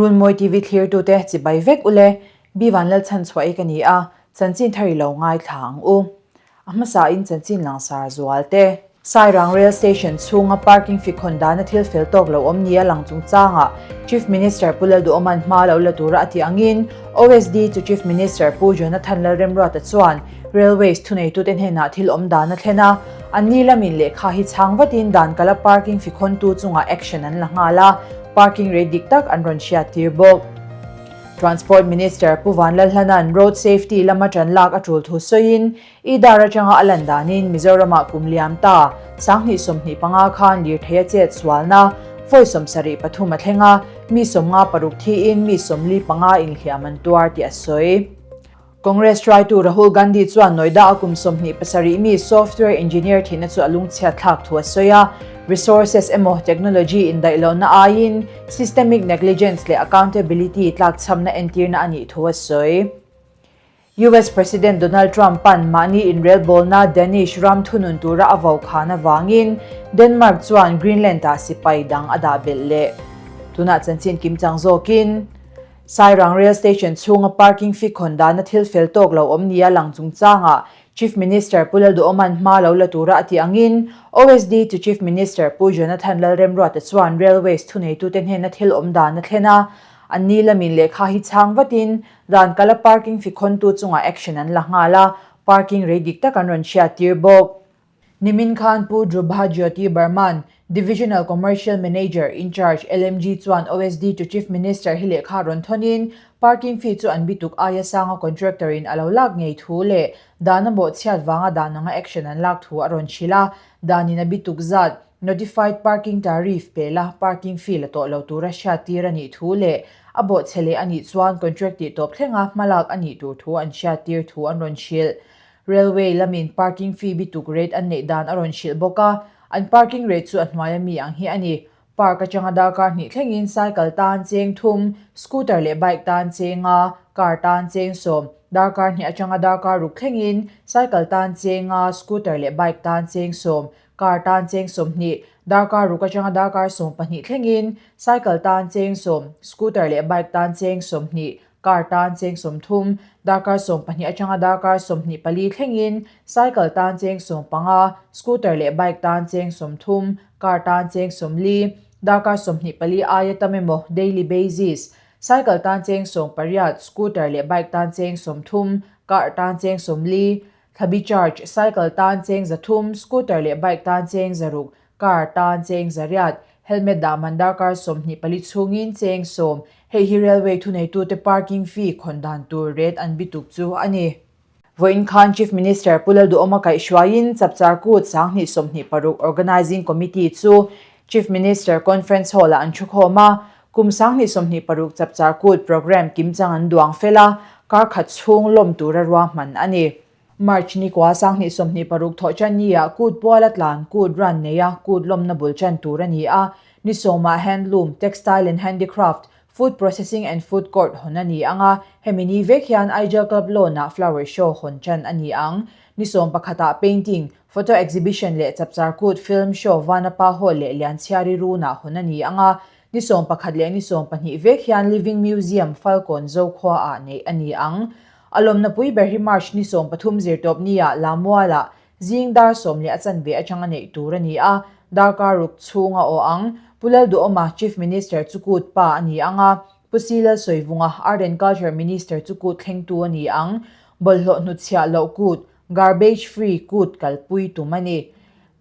Runmawi TV thlirtute chibai vek ule, Bi Vanlalchhanchhuahi ka ni a, chanchin thar i lo ngaithla ang u. A hmasain chanchin langsar zual te. Sairang Rail Station chhunga parking fee khawn dana thil fel tawk lo awm nia lang chungchangah Chief Minister Pu Lalduhawma'n hma lo la tura a tih angin OSD chu Chief Minister Pu Jonathan Lalremruata chuan Railways thuneitute hnenah thil awm dan a thlen a, anni lamin lehkha hi chhang vatin dan kala parking fee khawntu chungah action an la nghal a, parking rate dik tak an rawn hriattir bawk. Transport Minister Pu Vanlalhlana'n road safety lama ṭan lak a ṭul thu sawiin, IDAR aṭanga a lan danin Mizoramah kum liam ta 2025 khan lirthei a chet sualna vawi 73 a thleng a, mi 56 thiin mi 45 inhliam an tuar tih a sawi. Congress hruaitu Rahul Gandhi chuan Noida-a kum 27 mi software engineer thihna chu a lungchhiat thlak thu a sawi a, resources emaw technology indaih lohna aiin systemic negligence leh accountability tlakchhamna entirna a nih thu a sawi. US President Donald Trump-a'n mahni inrelbawlna Danish ram thunun tura a vokhan avangin Denmark chuan Greenland-ah sipai dang a dah belh leh. Tunah chanchin kimchang zawkin. Sairang Rail Station chhunga parking fee khawn dana thil fel tawk lo awm nia lang chungchangah Chief Minister Pu Lalduhawma'n hma lo la tura a tih angin OSD to Chief Minister Pu Jonathan Lalremruata chuan Railways thuneitute hnena thil awm dan a thlen a, anni lamin lehkha hi chhang vatin dan kala parking fee khawntu chungah action an la nghal a, parking rei dik tak an rawn hriattir bawk. Nimin khan Pu Drubha Jyoti Barman, Divisional Commercial Manager, In-charge, LMG chuan OSD to Chief Minister hi lehkha rawn thawnin parking fee chu an bituk aia sanga contractor in a lo lak ngei thu leh dan a bawhchhiat vanga dan anga action an lak thu a rawn hrilh a, dan in a bituk zat, Notified Parking Tariff, pela parking fee la tawh lo tura hriattir a nih thu leh a bawhchhe leh a nih chuan contract tih tawp thlenga hmalak a nih tur thu an hriattir thu an rawn hrilh. Railway lamin parking fee bituk rate an neih dan a rawn hrilh bawk a, an parking rate chu a hnuaia mi ang hi a ni. Park atanga darkar hnih thlengin cycle tan cheng thum, scooter leh bike tan cheng a, car tan cheng sawm, darkar hnih atanga darkar ruk thlengin cycle tan cheng a, scooter leh bike tan cheng sawm, car tan cheng 20, darkar ruk atanga darkar 12 thlengin cycle tan cheng sawm, scooter leh bike tan cheng 20, Car tan cheng 30, darkar 12 atanga darkar 24 thlengin cycle tan cheng 15, scooter leh bike tan cheng 30, car tan cheng 40, darkar 24 aia tam emaw daily basis, cycle tan cheng 18, scooter leh bike tan cheng 30, car tan cheng 40, thlabi charge, cycle tan cheng 300, scooter leh bike tan cheng 600, Car tan cheng zariat, helmet dah man darkar 24 chhungin cheng sawm, hei hi railway thuneitute parking fee khawn dan tur rate an bituk chu a ni. Vawiin khan Chief Minister Pu Lalduhawma kaihhruaiin Chapchar Kut 2026 Organising Committee chu Chief Minister Conference Hall-ah an thukhawm a, kum 2026 Chapchar Kut programme kimchang an duang fel a, kar khat chhung lawm tura ruahman a ni. March ni kua 2026 thawh tan ni-ah kut puala tlan kut run neia kut lawmna bul tan tur a ni a, ni sawmah handloom, textile and handicraft, food processing and food court hawn a ni ang a, hemi ni vek hian Aijal Club Lawn-ah flower show hawn tan a ni ang. Ni sawm pakhatah painting, photo exhibition leh chapchar kut film show Vanapa Hall leh Lianchhiari Run-ah hawn a ni ang a, ni 11 leh ni 12 vek hian Living Museum Falkawn Zokhua-ah neih a ni ang. A lawmna pui ber hi March ni 13 zirtawp nia Lamualah zing dar sawm leh a chanve atanga neih tur a ni a, darkar ruk chhung a aw ang. Pu Lalduhawma, Chief Minister chu kut pa a ni ang a, Pu Si Lalsawivunga, Art and Culture Minister chu kut thlengtu a ni ang. Bawlhhlawh hnutchhiah loh kut, Garbage Free kut kalpui tum a ni.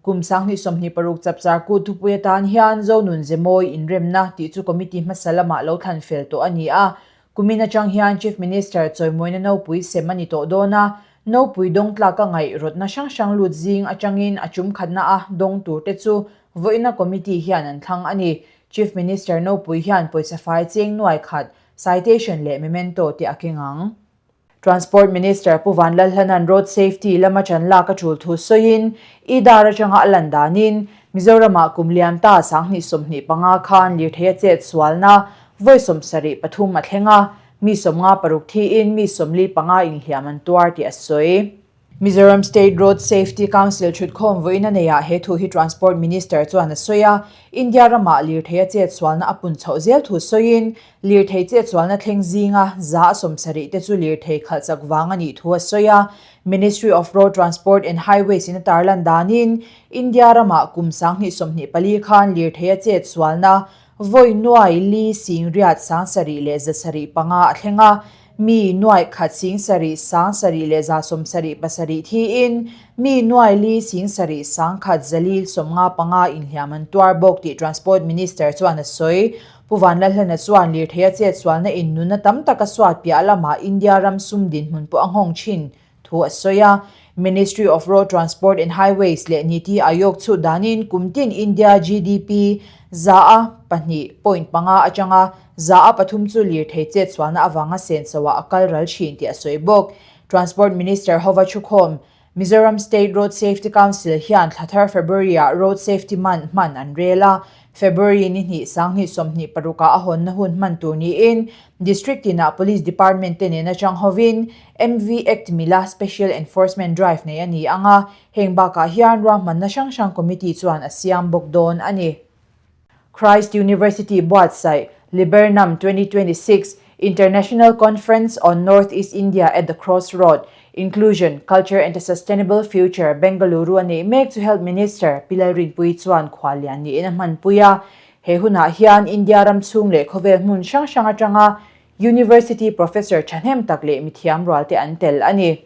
Kum 2026 chapchar kut thupui atan hian Zonun Zemawi inremna tih chu committee hmasa lamah lo thlan fel tawh a ni a, Kumin atang hian Chief Minister chawimawina nopui sem a ni tawh dawn a, nopui dawng tlak a ngaih rawtna hrang hrang lut zing atangin a tum khatna a dawng tur te chu vawiina committee hian an thlang a ni. Chief Minister nopui hian pawisa fai cheng nuai khat, citation leh memento te a keng ang. Transport Minister Pu Vanlalhlana'n road safety lama ṭan lak a ṭul thu sawiin, IDAR aṭanga a lan danin, Mizoramah kum liam ta 2025 khan lirthei a chet sualna vawi 73 a thleng a, mi 56 thiin mi 45 inhliam an tuar tih a sawi. Mizoram State Road Safety Council thutkhawm vawiin a neiah he thu hi Transport Minister chuan a sawi a, India ramah lirthei a chetsualna a pun chhoh zel thu sawiin, lirthei chetsualna thleng zinga 70% te chu lirthei khalh chak vang a nih thu a sawi a. Ministry of Road Transport and Highways in a tarlan danin, India ramah kum 2024 khan lirthei a chetsualna Vawi nuai li sing riat 7705 a thleng a, mi nuai khat 7 7170 thiin mi nuai li sing sarih 1,000 495 inhliam an tuar bawk tih Transport Minister chuan a sawi. Pu Vanlalhlana chuan lirtheia chetsualna in nunna tam tak a suat piah lamah India ram sum dinhmun pawh a nghawng thin thu a sawi a. Ministry of Road Transport and Highways leh Niti Aayog chhut danin kum tin India GDP 2.5% atanga 3% chu lirthei chetsualna avanga senso-ah a kal ral thin tih a sawi bawk. Transport Minister Hova Thukhawm, Mizoram State Road Safety Council hian thla thar February-ah Road Safety Month hman an rel a, February ni hnih 2026 ah a hawnna hun hman tur niin District tinah Police Department te nena chang hovin MV Act mila Special Enforcement Drive nei a ni ang a, heng bakah hian ruahmanna hrang hrang Committee chuan a siam bawk dawn a ni. Christ University buatsaih Libernum 2026 International Conference on North East India at the Crossroad, Inclusion, Culture and a Sustainable Future, Bengaluru a neih mek chu Health Minister Pi Lalrinpuii chuan khuallian niin a hmanpui a. He hunah hian India ram chhung leh khawvel hmun hrang hrang atanga University Professor thahnem tak leh mithiam rual te an tel a ni.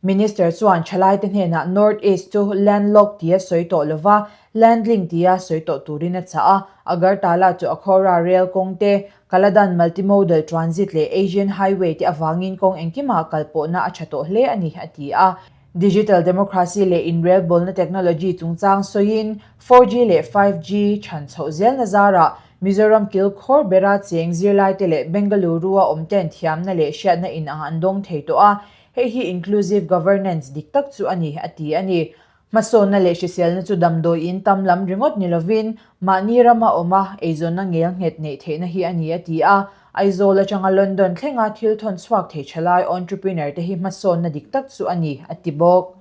Minister chuan thalaite hnenah North East chu landlocked tia sawi tawh lova landlink tia sawi tawh turin a chah a, Agartala chu Akhaura rail kawng te, Kaladan Multimodal Transit leh Asian Highway te avangin kawng engkimah kalpawhna a tha tawh hle a ni, a ti a. Digital democracy leh inrelbawlna technology chungchang sawiin 4G leh 5G chhan chhoh zelna zarah Mizoram kilkhawr bera cheng zirlaite leh Bengaluru-a awmten thiamna leh hriatna inang an dawng thei tawh a, hei hi inclusive governance dik tak chu a ni, a ti a ni. Hmasawnna leh hriselna chu damdawi in tam lam ringawt ni lovin mahni rama awma eizawnna ngel nghet neih theihna hi a ni, a ti a. Aizawl atanga London thlenga thil thawn chhuak thei tha lai entrepreneur te hi hmasawnna dik tak chu a ni, a ti bawk.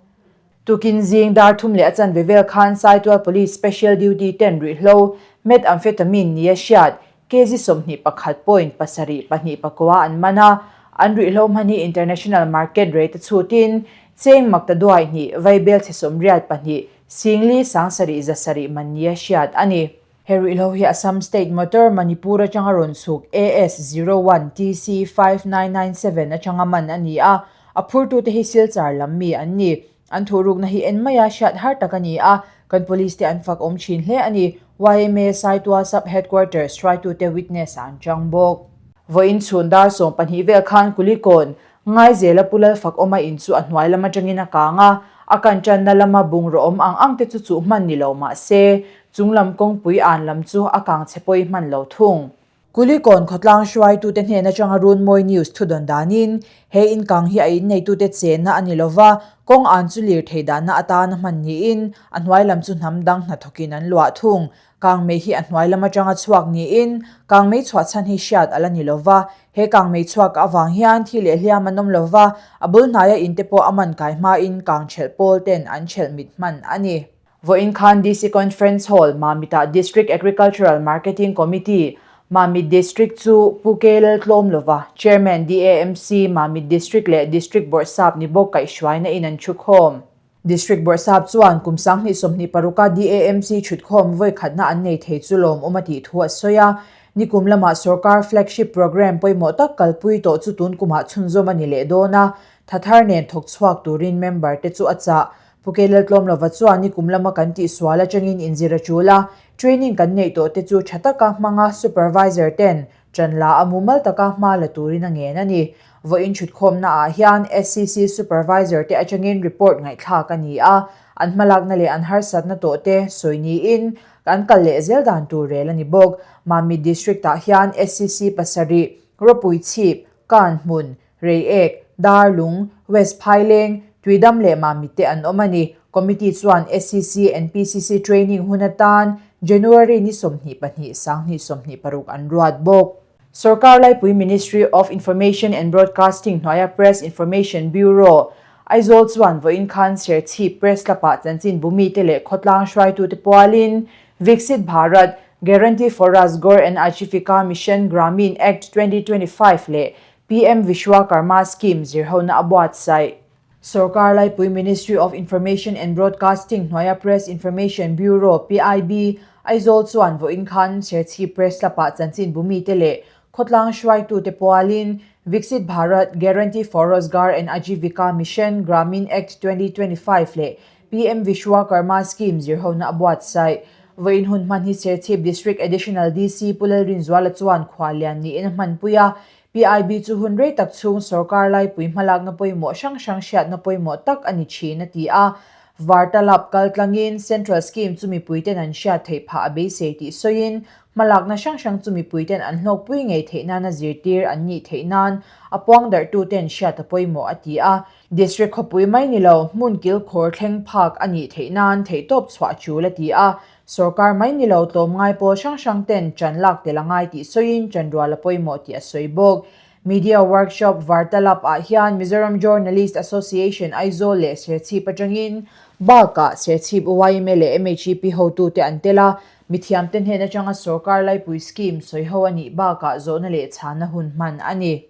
Tukin zing dar thum leh a chanve vel khan Saitual Police Special Duty ten ruihhlo, Methamphetamine nia hriat, kg 21 point 7 2 pakua an man a, an ruihhlo hman hi international market rate a chhutin cheng makta duai hnih vaibel chhe 82 singli 7 700 man nia hriat a ni. He ruihhlo hi Assam State Motor Manipur atanga rawn chhuk AS 01 TC 5997 atanga man a ni a, a phurtute hi Silchar lam mi an ni. An thuhrukna hi en maia hriat har tak a ni a, kan police te an fak awm thin hle a ni. YMA Saitual Sub Headquarters hruaitute witness ah an chang bawk. Vawiin chhun dar 12 vel khan Kulikawn, Ngaizela Pu Lalfakawma in chu a hnuai lam atangin a kang a, a kan tanna lama bungraw awm ang ang te chu chuh hman ni lo mah se, chung lam kawngpui an lam chu a kang chhe pawi hman lo thung. Kulikawn khawtlang hruaitute hnen atanga Runmawi News thudawn danin, he inkang hi a inneitute chenna a ni lova, kawng an chu lirthei dahna atana hman niin, a hnuai lam chu hnam dang hnathawkin an luah thung. Kangmei hi a hnuai lam atanga chhuak niin, kangmei chhuah chhan hi hriat a la ni lova, he kangmei chhuak avang hian thi leh hliam an awm lova, a bul hnaia inte pawh a man kai hmain kang ṭhelh pawl ten an ṭhelh mit hman a ni. Vawiin khan DC Conference Hall, Mamit-ah District Agricultural Marketing Committee, Mamit District chu Pu K Laltlawm lova Chairman DAMC, Mamit District leh District Bawrhsap ni bawk kaihhruaina in an thukhawm. District Bawrhsap chuan kum 2026-a DAMC thutkhawm vawi khatna an nei thei chu lawmawm a tih thu a sawi a. Nikum lamah sorkar flagship programme pawimawh tak kalpui tawh chu tun kumah chhunzawm a ni leh dawn a, thathar nen thawk chhuak turin member te chu a chah. Pu K Laltlawm lova chuan nikum lama kan tihsual atangin inzir a tul a, training kan neih tawh te chu tha taka hmanga supervisor ten ṭan la a mumal taka hma la turin a ngen a ni. Vawiin thutkhawmna ah hian SCC supervisor te atangin report ngaihthlak a ni a, an hmalakna leh an harsatna tawh te sawi niin an kal leh zel dan tur rel a ni bawk. Mamit District ah hian SCC pasarih, Rawpui Chhip, Kanhmun, Reiek, Darlung, West Phaileng, Tuidam leh Mamit te an awm a ni. Committee chuan SCC and PCC training hun atan January ni 22 2026 an ruat bawk. Sorkar Laipui Ministry of Information and Broadcasting hnuaia Press Information Bureau, Aizawl chuan vawiin khan Serchhip Press Club-ah chanchin bumite leh khawtlang hruaitute pualin Viksit Bharat, Guarantee for Rajgarh and Ajivika Mission Gramin Act 2025 leh PM Vishwakarma Scheme zirhona a buatsaih. Sorkar Laipui Ministry of Information and Broadcasting hnuaia Press Information Bureau, PIB, Aizawl chuan vawiin khan Serchhip Press Club-ah chanchin bumite leh Khawtlang hruaitute pualin Viksit Bharat, Guarantee for Rozgar and Ajivika Mission, Gramin Act 2025 leh PM Vishwakarma Scheme zirhona a buatsaih. Vawiin hun hman hi Serchhip District Additional DC Pu Lalrinzuala chuan khuallian niin a hmanpui a, PIB chu hun rei tak chhung sorkar laipui hmalakna pawimawh hrang hrang hriatna pawimawh tak a ni thin a ti a. Vartalap kaltlangin Central Scheme chu mipuiten an hriat theih phah a beisei tih sawiin Hmalakna hrang hrang chu mipuiten an hlawkpui ngei theih nana zirtir an nih theih nan a puang darhtuten hriat a pawimawh a ti a. District khawpui mai ni lo, hmun kilkhawr thleng phak a nih theih nan theihtawp chhuah a tul a ti a. Sorkar mai ni lo tlawmngai pawl hrang hrang ten ṭan lak tel a ngai tih sawiin ṭanrual a pawimawh tih a sawi bawk. Media Workshop Vartalap ah hian Mizoram Journalist Association Aizawl leh Serchhip atangin bakah Serchhip yma leh MHEP hotute an tel a, mithiamte hnen atanga sorkar laipui scheme sawiho a nih bakah zawhna leh chhanna hun hman a ni.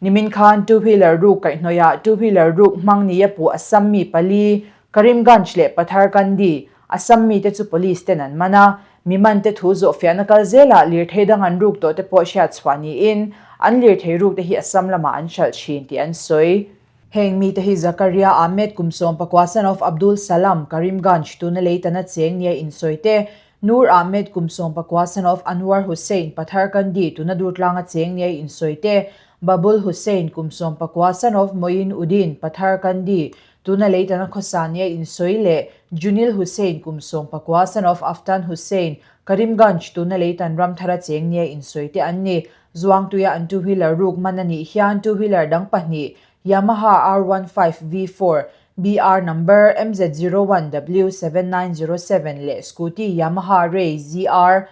Nimin khan two wheeler ruk kaihhnawihah two wheeler ruk hmang nia puh Assam mi pali, Karimganj leh Patharkandi, Assam mite chu police ten an man a, mi mante thu zawhfiahna kal zelah lirthei dang an ruk tawh te pawh hriat chhuah niin an lirthei ruk te hi Assam lamah an hralh thin tih an sawi. Heng mite hi Zakaria Ahmed kum sawmpakua son of Abdul Salam, Karimganj tuna leitana cheng nia insawi te, Noor Ahmed kum sawmpakua son of Anwar Hussain, Patharkandi tuna Durtlanga cheng nia insawi te, Babul Hussain kum sawmpakua son of Moin Uddin, Patharkandi Tuna Leitana khawsa nia insawi leh Junil Hussain kum 11 son of Aftan Hussain, Karimganj tuna Leitan ram thara cheng nia insawi te an ni. Zuangtuia an two wheeler ruk man a nih hian two wheeler dang pahnih Yamaha R one five V four, BR number MZ 01 W 7907 leh Scooty Yamaha Ray ZR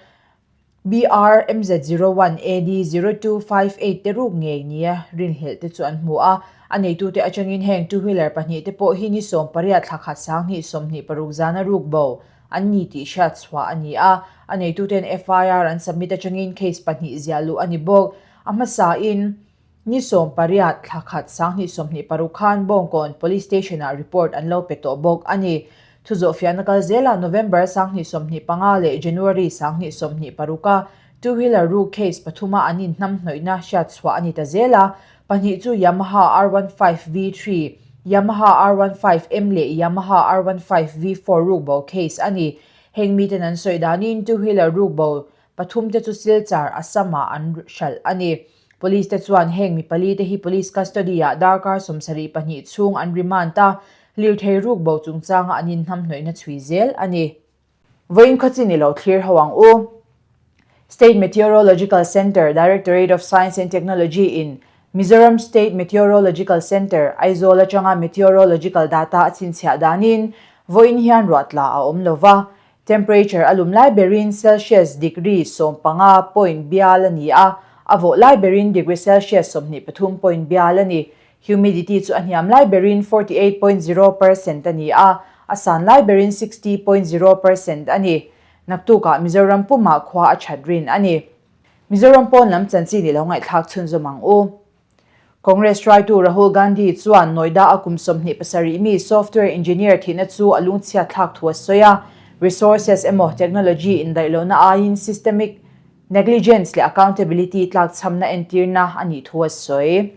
BR MZ 01 AD 0258 te ruk ngei nia rinhlelh te chu an hmu a, a neitute atangin heng two wheeler pahnihte pawh hi ni 18 thla khat 2026 zana ruk bo an ni tih hriat chhuah a ni a, a neituten FIR an submit atangin case pahnih ziah luh a ni bawk. A hmasain. Ni 18 thla khat 2026 khan Bawngkawn Police Station-ah report an lo pe tawh bawk a ni. Thuzawhfiahna kal zelah November 2025 leh January 2026-a two wheeler ruk case pathuma an inhnamhnawihna hriatchhuah a ni ta zel a, pahnih chu Yamaha R one five V three, Yamaha R one five M leh Yamaha R one five V four ruk bo case a ni. Heng miten an sawi danin two wheeler ruk bo pathumte chu Silchar, Assam-ah an hralh a ni. Police te chuan heng mi pali te hi police custody ah darkar 72 chhung an remand a, lirthei ruk bo chungchanga an inhnamhnawihna chhui zel a ni. Vawiin khawchin i lo thlir ho ang u. State Meteorological Centre, Directorate of Science and Technology in Mizoram State Meteorological Centre, Aizawl atanga meteorological data a chhinchhiah danin vawiin hian ruah tla a awm lova, Temperature a lum lai berin Celsius degree 15 point bial a ni a, a vawh lai berin degree Celsius 23 point bial a ni. Humidity chu a hniam lai berin 48.0 percent a ni a, a san lai berin 60.0 percent a ni. Naktukah Mizoram pumah khua a that rin a ni. Mizoram pawn lam chanchin i lo ngaihthlak chhunzawm ang u. Congress hruaitu Rahul Gandhi chuan Noida a kum 27 mi software engineer thihna chu a lungchhiat thlak thu a sawi a, resources emaw technology indaih lohna aiin systemic negligence leh accountability tlakchhamna entirna a nih thu a sawi.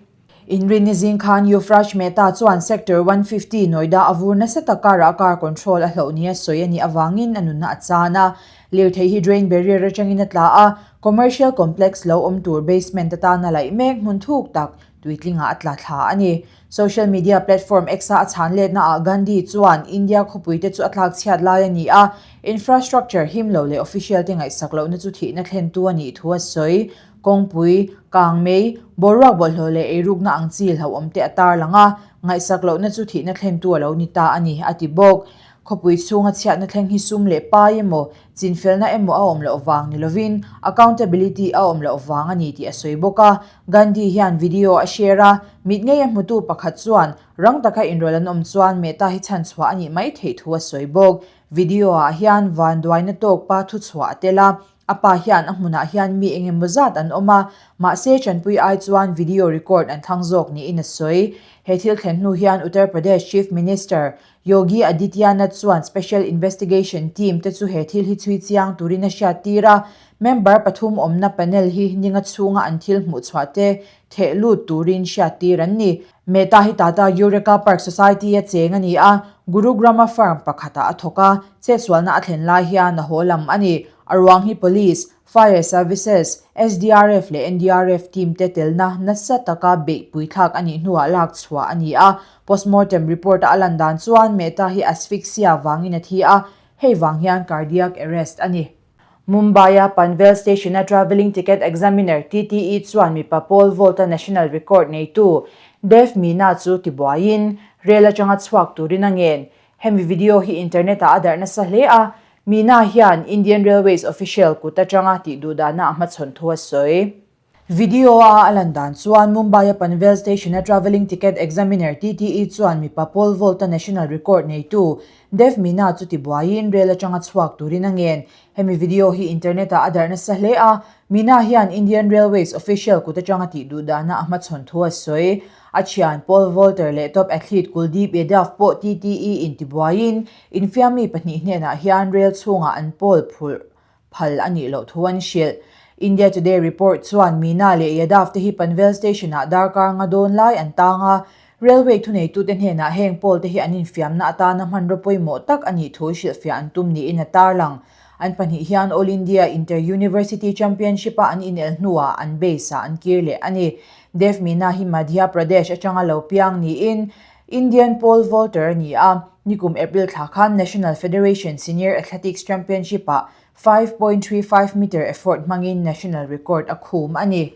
Inrinni zing khan Yuvraj Mehta chuan Sector 150 Noida a vur nasa tak karah car control a hloh nia sawi a nih avangin a nunna a chan a. Lirthei hi drain barrier atangin a tla a, commercial complex lo awm tur basement atana laih mek hmun thuk tak tuitlingah a tla thla a ni. Social media platform X-a a chhan letna ah Gandhi chuan India khawpui te chu a tlak chhiat lai a ni a, infrastructure him lo leh official te ngaihsak lohna chu thihna thlentu a nih thu a sawi. Kawngpui, kangmei, boruak bawlhhlawh leh eirukna ang chi hlauhawm te a tarlang a, ngaihsak lohna chu thihna thlentu a lo ni ta a ni, a ti bawk. Khawpui chhunga chhiatna thleng hi sum leh pai emaw, chinfelna emaw a awm loh vang ni lovin accountability a awm loh vang a ni tih a sawi bawk a. Gandhi hian video a share a, mit ngei a hmutu pakhat chuan rang taka inrawlh an awm chuan Mehta hi chhanchhuah a nih mai theih thu a sawi bawk. Video ah hian vanduaina tawk pa thuchhuah a tel a, a pa hian a hmunah hian mi eng emaw zat an awm a, mahse tanpui ai chuan video record an thlang zawk niin a sawi. He thil thlen hnu hian Uttar Pradesh Chief Minister Yogi Adityanath chuan Special Investigation Team te chu he thil hi chhui chiang turin a hriat tir a, member pathum awmna panel hi ninga chhunga an thil hmuh chhuah te theh lut turin hriat tir an ni. Mehta hi Tata Eureka Park Society-a cheng a ni a, Gurugram-a firm pakhatah a thawk a, chetsualna a thlen lai hian a haw lam a ni. A ruang hi Police, Fire Services, SDRF leh NDRF team te telna nasa taka beihpui thlak a nih hnuah lak chhuah a ni a. Postmortem report-a a lan dan chuan Mehta hi asphyxia vangin a thi a, hei vang hian cardiac arrest a ni. Mumbai-a Panvel Station-a Travelling Ticket Examiner, TTE, chuan mipa pole vault-a national record neitu Dev Meena chu tibuaiin rel atanga chhuak turin a ngen. Hemi video hi internet-ah a darh nasa hle a, Meena hian Indian Railways official kut atanga tihduhdahna a hmachhawn thu a sawi. Video-a a lan dan chuan Mumbai-a Panvel Station-a Travelling Ticket Examiner, TTE, chuan mipa pole vault-a national record neitu Dev Meena chu tibuaiin rel atanga chhuak turin a ngen. Hemi video hi internet-ah a darh nasa hle a, Meena hian Indian Railways official kut atanga tih duh dahna a hmachhawn thu a sawi. A thian pole vaulter leh top athlete Kuldeep Yadav pawh TTE-in tibuaiin infiammi pahnih hnenah hian rel chhungah an pole phurh phal a nih loh thu an hrilh. India Today report chuan Meena leh Yadav te hi Panvel station-ah darkar nga dawn lai an tang a, railway thuneitute hnenah heng pole te hi an infiamna atana hmanraw pawimawh tak a nih thu hrilhfiah an tum niin a tarlang. An pahnih hian All India Inter-University Championship-a an inel hnuah an base-ah an kir leh a ni. Dev Meena hi Madhya Pradesh atanga lo piang niin Indian pole vaulter a ni a, nikum April thla khan National Federation Senior Athletics Championship-ah 5.35 meter effort hmangin national record a khum a ni.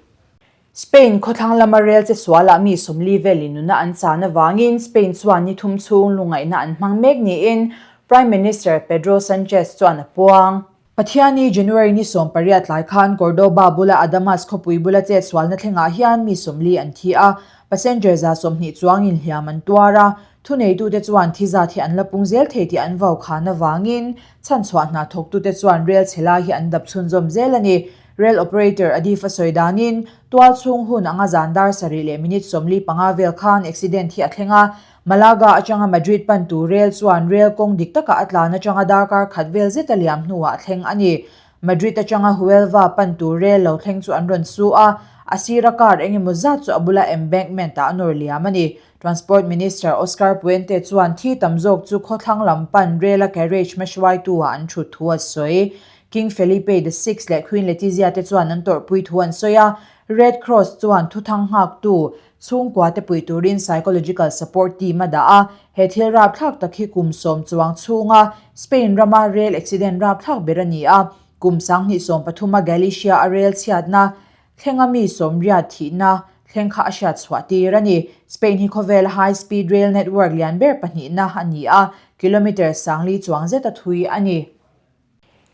Spain khawthlang lama rel che sualah mi 40 velin nuna an chan avangin Spain chuan ni thum chhung lungaihna an hmang mek niin Prime Minister Pedro Sanchez chuan a puang. Pathiani January ni 18 tlai khan Cordoba bula Adamas khawpui bula chetsualna thlengah hian mi 40 an thi a, passenger 120 chuangin hliam an tuar a, thuneitute chuan thi zat hi an la pung zel thei tih an vau khan avangin chhanchhuah hna thawktute chuan rel chhe lai hi an dap chhunzawm zel a ni. Rail operator Adif a sawi danin tual chhung hun anga zan dar sarih leh minute 45 vel khan accident hi a thleng a, Malaga atanga Madrid pantu rel chuan rel kawng dik takah a tlan atanga darkar khat vel zet a liam hnuah a thleng a ni. Madrid atanga Huelva pantu rel lo thleng chu an rawn su a, a sira car eng emaw zat chu a bula embankment ah a nawr liam a ni. Transport Minister Oscar Puente chuan thi tam zawk chu khawthlang lam pan rel a carriage hmahruaitu ah an thut thu a sawi. King Felipe the Sixth leh Queen Letizia te chuan an tawrhpui thu an sawi a, Red Cross chuan thuthang nghaktu Chhungkua te pui turin psychological support team a dah a, he thil rapthlak tak hi kum sawm chuang chhunga Spain rama rail accident rapthlak ber a ni a, kum 2013 a Galicia a rail chhiatna thlenga mi sawmriat thihna thleng kha a hriat chhuah tir a ni. Spain hi khawvela high speed rail network lian ber pahnihna a ni a, kilometre 4000 chuang zeta thui a ni.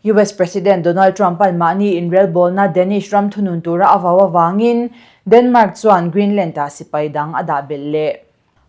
US President Donald Trump-a'n mahni inrelbawlna Danish ram thunun tura a vau avangin Denmark chuan Greenland-ah sipai dang a dah belh leh.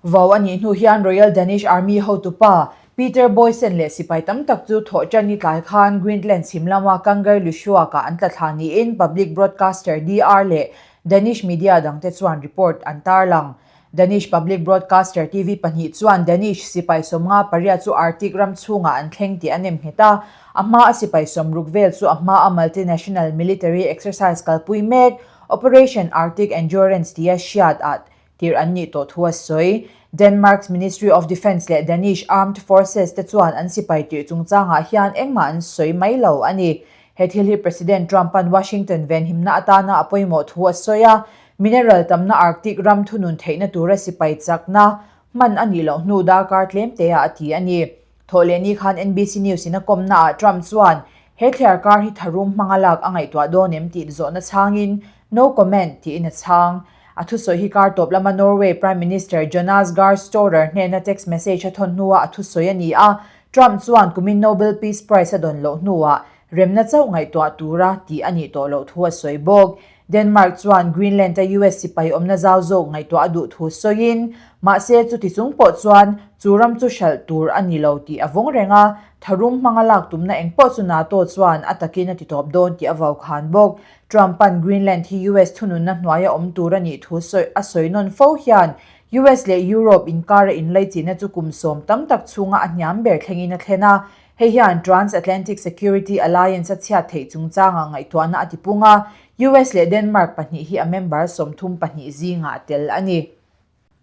Vau a nih hnu hian Royal Danish Army hotupa Peter Boysen leh sipai tam tak chu thawh tan ni tlai khan Greenland chhim lama Kangerlussuaq-ah an tla thla niin public broadcaster DR leh Danish media dangte chuan report an tarlang. Danish public broadcaster TV pahnih chuan Danish sipai 58 chu Arctic ram chhungah an thleng tih a nem nghet a, a hmaa sipai 60 vel chu a hmaa multinational military exercise kalpui mek Operation Arctic Endurance tia hriat ah tirh an nih tawh thu a sawi. Denmark's Ministry of Defence leh Danish Armed Forces te chuan an sipai tirh chungchangah hian engmah an sawi mai lo a ni. He thil hi President Trump-a'n Washington venhimna atana a pawimawh thu a sawi a, Mineral tamna Arctic ram thunun theihna tura sipai chakna hman a nih loh hnu darkar tlem te ah a ti a ni. Thawhlehni khan NBC News in a kawmna ah Trump chuan he thliar kar hi tharum hmanga lak a ngaihtuah dawn em tih zawhna chhangin No comment tiin a chhang. A thusawi hi kar tawp lama Norway Prime Minister Jonas Gahr Støre hnena text message a thawn hnuah a thusawi a ni a. Trump chuan kumin Nobel Peace Prize a dawn loh hnuah remna chauh ngaihtuah tura tih a nih tawh loh thu a sawi bawk. Denmark chuan Greenland-a US sipai awmna zau zawk ngaihtuah a duh thu sawiin, mahse chuti chung pawh chuan chu ram chu hralh tur a ni lo tih a vawng reng a, tharum hmanga lak tumna eng pawh chu NATO chuan a takin a ti tawp dawn tih a vau khan bawk. Trump-a'n Greenland hi US thununna hnuaia awm tur a nih thu sawi a sawi nawn fo hian US leh Europe inkara inlaichinna chu kum sawm tam tak chhunga a hniam ber thlengin a thlen a. Hei hian Trans-Atlantic Security Alliance a chhiat theih chungchanga ngaihtuahna a tipung a, US leh Denmark pahnih hi a member 32 zingah a tel a ni.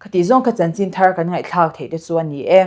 Khatih zawng kha chanchin thar kan ngaihthlak theih te chu a ni e.